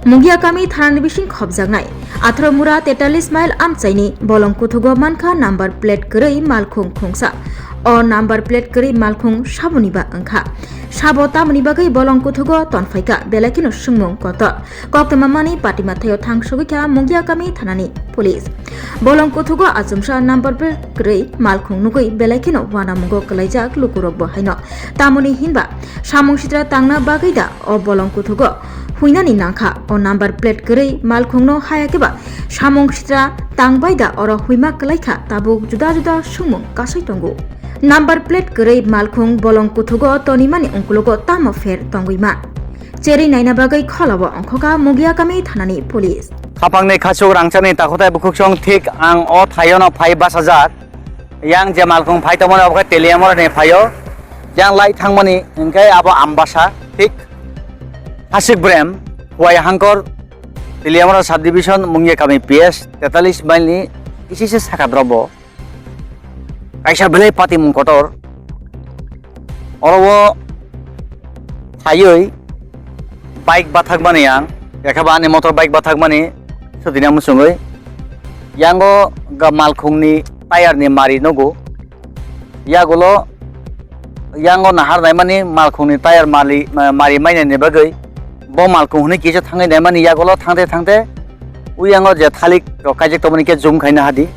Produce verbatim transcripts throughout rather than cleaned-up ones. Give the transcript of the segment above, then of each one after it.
Mungia kami thanani bising khopjaknai atharo mura tetalis mile amchaini bolong kuthugo mankha number plate kwrwi malkhung khungsa. O number plate kwrwi malkhung saboni ba wngkha. Sabo tamoni bagwi bolong kuthugo tonphaikha, belai kheno swngmung kotor. Koktwma mani patima thaio thang sogwi kha Mungia kami thanani police. Bolong kuthugo achomsa number plate kwrwi malkhung nugwi belai kheno wanamungo kwlaijak lukurokbo haino. Tamoni hinba samung sitra tangna bagwi da o bolong kuthugo huinani nangkha. O number plate kwrwi malkhungno haya khe ba samung sitra tangbai da oro huima kwlaikha, tabuk juda juda swngmung kasui tongo. Number plate kwrwi malkhung bolong kuthugo tonimani ungkulugo tamo pher tongwi ma? Cherwi naina bagwi kholao ongkhoka Mungia kami thanani police. Khapangni khachuk rangchakni takhutai bukhuksong thik ang o thaiono phai bachajak. Yang je malkhung phai tongmani obo khe Teliamurani phaio. Yang lai thangmani hwnkhe abo Ambasa thik Hasik Brem Huai Hangkor Teliamura subdivision Mungia kami P S tetalis mile ni kisisa saka drobo. Kaisa belai patimung kotor. Oro o phaiwi bike bathakmani ang, yakhe ba ani motor bike bathakmani sudina muchungwi. Yango ga malkhungni tayar ni mari nugo. Yagulo yango nahar naimani malkhungni tayar mali, ma-, mari mainani bagwi bo malkhung hwnwi kisa thangwi naimani yagulo thangte thangte uyango je thalik rok kaijak tongmani khe zoom khaina hadi.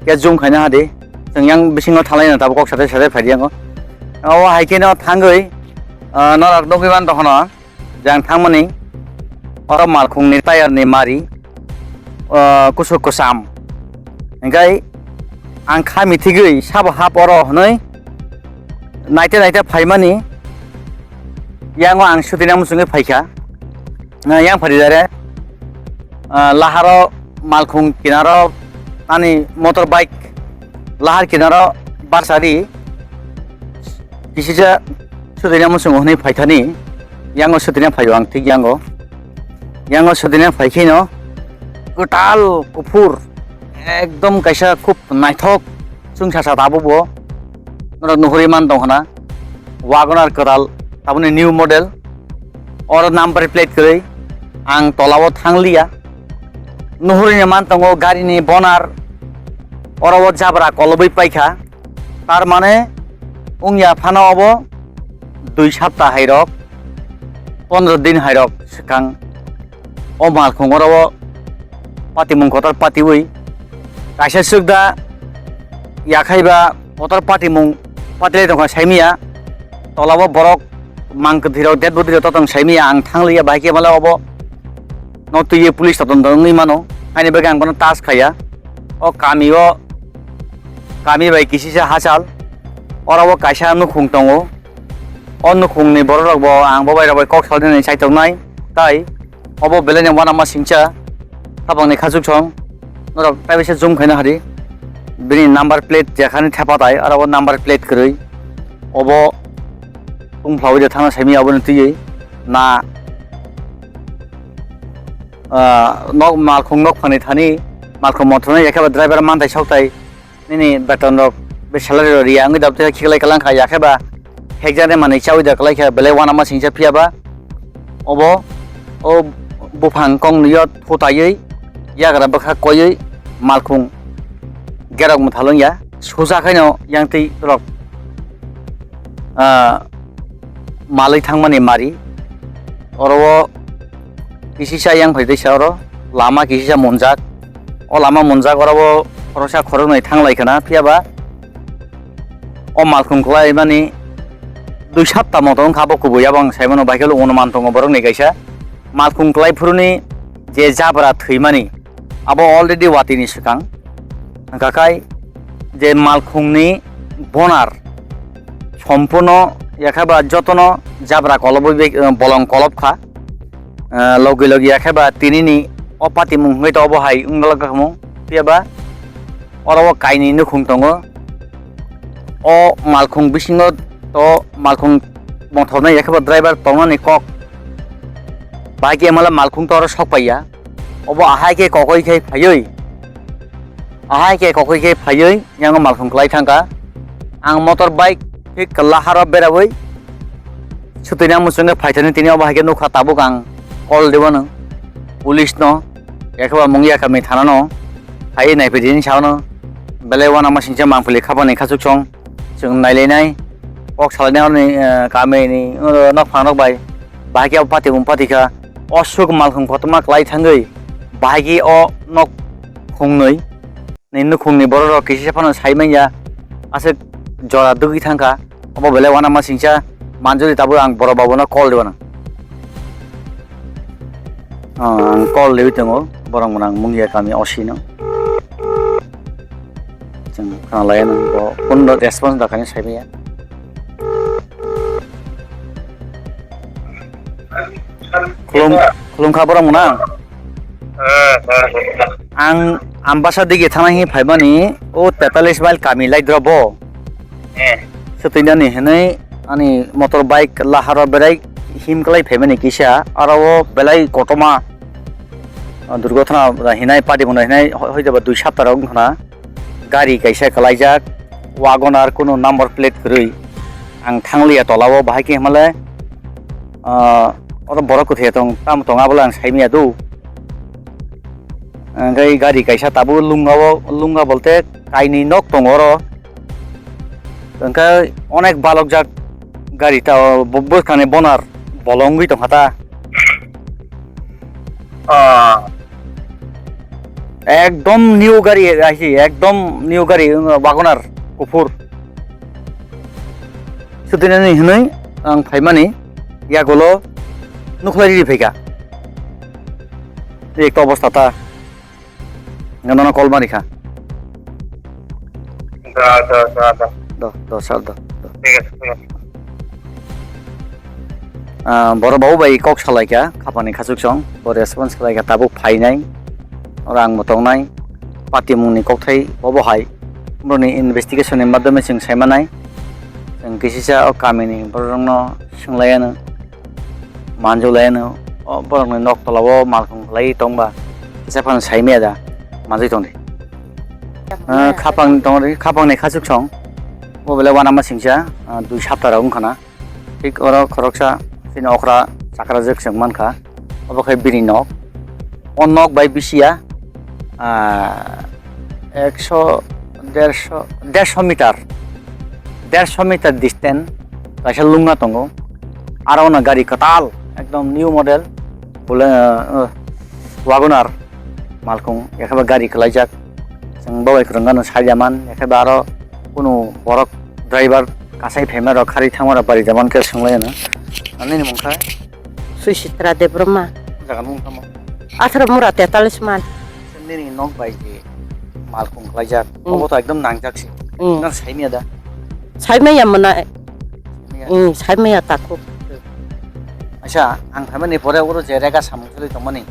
Khe zoom khaina hadi. Chwng yang bisingo thalaina tabuk kok sathai sathai phaidi yango. O hai kheno thangwi, ah, norok nugwi man tongkhono jang thangmani oro malkhungni tayarni mari, ah, kusuk kwcham. Hingkhai ang kha mithigwi sabo hap oro hwnwi naite naite phaimani yango ang sutina muchungwi phaikha. Ah, yang phari dare, ah, laharo malkhung kinaro ani motor bike lahar kinaro barsari kisisa sutina muchung hwnwi phaithani yango sutina phaio ang thik yango. Yango sutina phaikheno kwtal kuphur ekdom kaisa khub naithok chwngsacha tabukbo norok nuhuri man tongkhana. Wagon R kwtal, tabukni new model. Oro number plate kwrwi ang tolao thangliya. Nuhurino man tongo garini bonar oro o jabra kolobwi paikha. Tar mane wngya phano obo dui sapta hairok, pondro din hairok swkang. O malkhung oro o patimung kotor patiwi kaisa swk da yakhai ba kotor patimung patilai tongkha saimiya. Tolao borok mang kwthwirok dead body rok totong saimiya ang thangliya bahai khe mala obo no twiwi police totong wngwi mano. Haini bagwi ang bono touch khaiya. O kami o kami bai kisisa hachal oro o kaisa nukhung tongo. O nukhungni borok rok bo ang bo bai rok bai kok salnani chaitok nai tai. Obo belai ni uanama singcha, khapangni khachuk song, norok tai bisa zoom khaina hari. Bini number plate jekhani thepa tai, aro o number plate kwrwi. Obo tungphlawi de thangna saimi aboni twiwi na, ah, nok malkhung nok phani thani, malkhung mothorno yakhe ba driver mantai sok tai. Nini beton rok, be salary rok riya wngwi dap tei khiklai kalang kha, yakhe ba hekjani manwi chawi da kalai kha, belai uanama singcha phiya ba obo o buphang kong nwi o thutaiwi yagra bwkha koiwi malkhung gerok mwthal wngya. Suja khaino yang twi rok, ah, malwi thangmani mari. Oro o kisisa yang phai teisa oro lama kisisa munjak. O lama munjak oro o khoroksa khoroknwi thanglai khna, phiya ba o malkhung kwlai mani dui sapta moto wngkha abo kubui. Abo ang sai mano, bai khe unuman tongo borokni kaisa malkhung kwlai phuruni je jabra thwimani. Abo already watini swkang. Hwnkha khai je malkhungni bonar sompurno yakhe ba jotono jabra kolobwi be, eh, bolong kolobkha. Eh, logi logi yakhe ba tinini o patimung hwnkhe to obo hai wngla kamo. Phiya ba oro o kainwi nukhung tongo. O malkhung bisingo to malkhung mothornai yakhe ba driver tongnani kok. Bahai khe emala malkhung to oro sok paiya. Obo ahai khe kokoi khe phaiwi, ahai khe kokoi khe phaiwi yango malkhung kwlai thangkha. Ang motor bike khe kwlaharo berawi sutwina muchungkhe phaithani tini obo hai khe nukha tabuk ang call dibano. police no, yakhe ba Mungia kami thana no phai naiphidi hinwi sao no, belai uanama singcha mangpili khapani khachuksong chwng nailainai, kok salainai aroni, eh, kami ni, eh, nokphang rok bai, bahai khe abo pati bung pati kha, o swk malkhung kotorma kwlai thangwi, bahai khe o nok khungnwi ni nukhungni borok rok kisa phano sai manya, aswk jora dugwi thangkha. Obo belai uanama singcha manjuli, tabuk ang borok babuno call rwna. Ah, ang call riwi tongo, borok mwnang Mungia kami O C no. Chwng khna lai no, bo phone response da khaini sai manya. Khulum, khulumkha borok mwnang. Ang Ambasa digi thana hi phaimani o tetalis mile kami lai dro bo. Eh. Swtwinani hinwi ani motor bike laharo belai him kwlai phaimani kisa, aro o belai kotorma, ah, durgothona hinai padi bono hinai ho-, hoijago dui sapta rok wngkhana. Gari kaisa kwlaijak, Wagon R, kunu number plate kwrwi. Ang thangliya tolao, bahai khe hwnmale, ah, oro borok kwthwi tong, tamo tong abole ang saimanya do. Hwnkhe gari kaisa tabuk lungao, lunga bolte kainwi nok tongo oro. Hwnkhe onek balokjak gari ta, bo-, bwskangni bonar bolong wngwi tongkha ta. Ah. Ekdom new gari aisi, ekdom new gari, uh, Wagon R kuphur. Swtwinani hinwi ang phaimani yagulo nukhlai riri phaikha. Ekta obostha ta. Nono call mani kha. Da, da, da, da. Do, do, sir, do, do. Thik ase, thik ase. Ah, borok babu bai kok salai kha, khapani khachuksong, bo response khlai kha, tabuk phainai, oro ang bo tongnai, patimungni kokthai bobo hai, boroni investigation ni madhyome chwng saimanai, chwng kisisa o kamini bororokno swnglaiyano. Manjulai ano, o borokni nok tola o malkhung khlai tongba, kisa phano saimaya da, manjui tongdi. Ah, khapang tongdi, khapang ni khachuk song, bo belai uanama singcha, ah, dui sapta rok wngkhana. Thik oro khoroksa chini okra chakrajak chwng mankha, obo khai bini nok. O nok bai bisiya, ah, ekso, derso, derso meter, derso meter distance kaisa lungna tongo. Aro no gari kwtal, ekdom new model, bole, uh, Wagon R malkhung, yakheba gari kwlaijak. Chwng bo bai kwrwng gano salya man, yakheba aro kunu borok driver kasai phaima rok, khari thangma rok bari jaman khe swnglaiyano. Nini mung kha? Suchitra Debbarma. Jaga mung tamo? Atharo mura tetalis mal. Nini nok bai je malkhung khlaijak, mm, obo to ekdom nangjak se. Mm. Nang saimaya da? Saimaya mwnai. Saimaya? Mm, saimaya takhuk. Acha, ang phaimani pore oro je rega samung choli tongmani.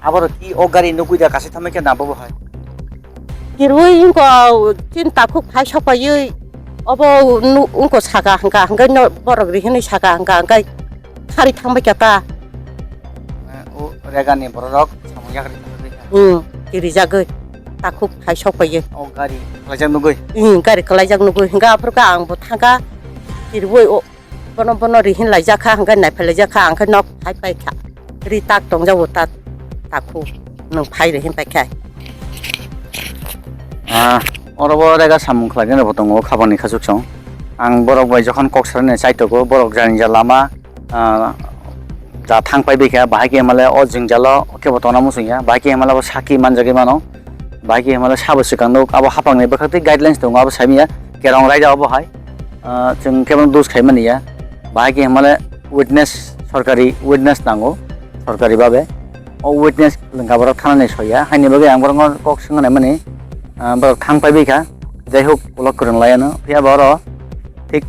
Aboro ki o gari nugui da kasai thamai khe na bobo hai? Kirui wngko chin takhuk phai sokpaiwi obo nu-, wngko saka hwnkha, hwnkhe no borok rihini saka hwnkha, hwnkhe khari thangbai kha ta. Eh, o rega ni borok rok samung yakri thangbai kha. Hmm, kirijagwi takhuk phai sokpaiwi. O gari kwlaijak nugui? Hmm, gari kwlaijak nugui, hwnkhe aphuru khe ang bo thangkha, kiribui o, bono, bono rihin laijak kha, hwnkhe naiphai laijak kha, ang khe nok phai pai kha. Ri tak tongjago ta, takhuk nwng phai rihin pai kha. Ah, oro bo rega samung khlainai rok bo tongo, khapang ni khachuk song. Ang borok bai jokhon kok sarani chaitogo, borok jani ja lama, ah, ja thang pai bai kha, bahai khe himale o jwngjalo kebo tongna muchung ya, bahai khe himale bo saki manjagwi mano, bahai khe himale sabo swkang nuk, abo haphang ni bwkhak twi guidelines tongo, abo saimanya kerong raida obo hai, ah, chwng kebo dos khai mani ya, bahai khe himale witness, sorkari witness nango, sorkari babe. O witness lwngkha borok thanani soya, haini bagwi ang borokno kok swngna naimani, ah, borok thang pai bai kha, jai hok ulo kwrwng lai ano, phiya ba oro thik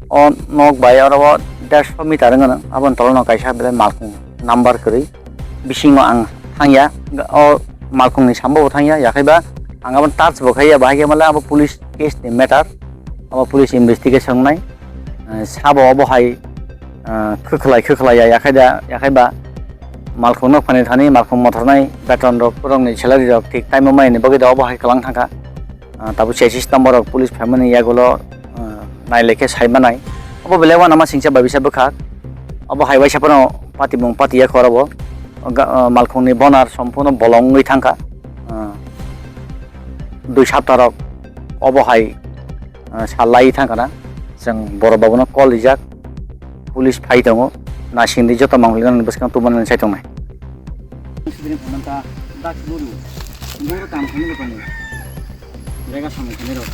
o nok bai oro o derso meter wng ano, aboni tolano kaisa belai malkhung number kwrwi, bisingo ang thangya, o malkhungni sambo bo thangya, yakhaiba ang aboni touch bo khaiya, bahai khe male abo police case ni matter, abo police investigation wngnai, eh, sabo obo hai, eh, khwkhlai khwkhlai ya, yakhai da, yakhai ba malkhung no phani thani, malkhung mothor nai, beton rok, borok ni salary rok thik time o mai ni bagwi da obo hai kwlang thangkha. Ah, tabuk chassis number rok police phaimani yagulo, ah, nailai khe sai manai. Obo belai uanama singcha bai bisa bwkhak. Obo hai waisa phano patimung patiya khe oro bo. ga-, ah, malkhungni bonar sompurno bolong wngwi thangkha. Ah, dui saptarok obo hai, ah, sal laiwi thangkha na. Chwng borok babuno call rijak, police phai tongo, naisingdi joto manglino bwskango tubunani sai tongnai. Rega samung khainai rok.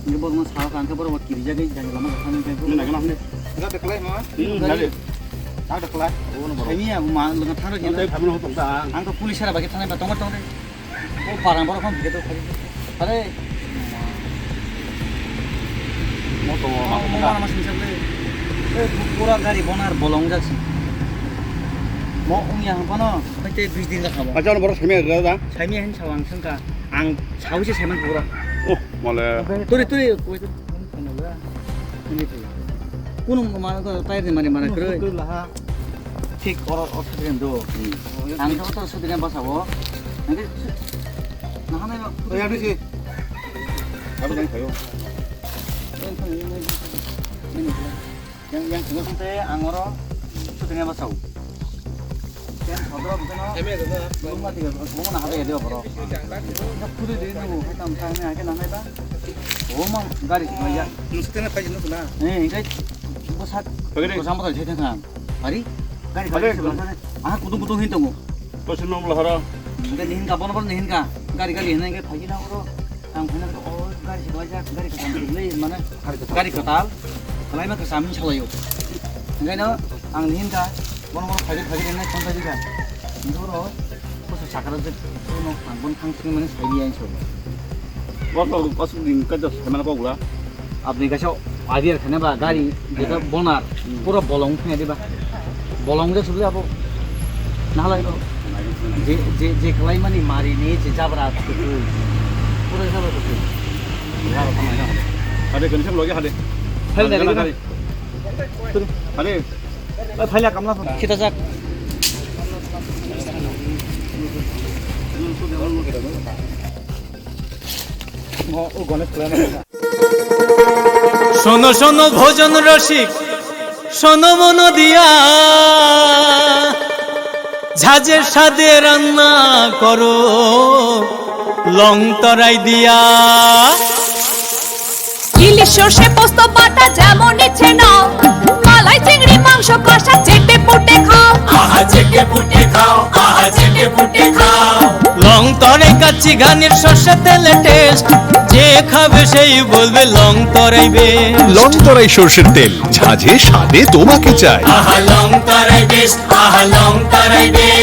Hingke borokno sao ka, hingke borok bo kirijagwi jani lama kha thangwi khe. Nang nang nang. Jaga de khlai ma? Hmm, jaga de. Jaga de khlai. Saini ya, ma lwng thang rok. Ang tei khamno tong ta. Ang to police sara bagwi thanai ba tongma tong de. O parang borok phone bike to khari. Are. Moto ma. Mo ma ma sing sak le. E pura gari bonar bolong jak si. Mo ung ya hang kono. Pete bis din ka khabo. Acha borok saimi ya da. Saimi hin sawang sengka. Ang sawi se saiman pura. Oh, male. Turi, turi, koi turi. Kuno mana to tayar ni mani mana kre. Thik oro oro sudren do. Ang to to sudren basa bo. Nanti nahana ba. Tayar ni si. Apa yang kayo? Yang, yang tengah tu ang oro shooting apa tahu? Yang sodro bukan. Kami ada tu. Belum mati kan? Belum mana ada ya dia bro. Nak kudu dia tu, hai tam tam ni aja nama apa? Oh, mang gari sih ya. Nusuk tengah pakai nusuk na. Eh, ini kan. Bos hat. Pakai deh. Bos sama tadi kan. Hari gari pakai. Pakai. Ah, kutung kutung hin tunggu. Bos nomor hara. Mungkin hin ka, bono bono hin ka. Gari gari hin ka, pakai na oro. Ang phano o gari se kaijak, gari kwtal kwrwi mane gari kwtal kwlaima kwcham hinwi salaio. Hingkhe no ang ni hinkha bono bono phaikhe phaikhe rinai phone phaikha. Hingkhe oro bwswk sakha rwjak, bono ang bono thang sini mani saidi ang sabo. Bono aswk ni kaisa saimano kok wla. Aboni kaisa idea khaina ba gari jeta bonar pura bolong phai diba. Bolong je subli abo. Nahalai no. Je, je, je khlaimani mari ni je jabra kutu. Pura jabra kutu. Jabra tamo jabra. Hade kani sam loge hade. Hade, hade, hade. Hade. Hade. Oi, phaila kamla phone. Khita jak. শোনো শোনো ভোজন রসিক, শোনো মন দিয়া, ঝাঁঝের স্বাদে রান্না করো লং তরাই দিয়া। ইলিশ সর্ষে পোস্ত বাটা যেমন ইচ্ছে নাও, মালাই চিংড়ি মাংস কষা চেটে পুটে খাও। আহা চেটে পুটে খাও, আহা চেটে পুটে খাও। লং তরে কাচ্চি ঘানির সর্ষে তেলে টেস্ট, যে খাবে সেই বলবে লং তরাই বেস্ট। লং তরাই সর্ষের তেল, ঝাঁঝে স্বাদে তোমাকে চাই। আহা লং তরাই বেস্ট, আহা লং তরাই বেস্ট।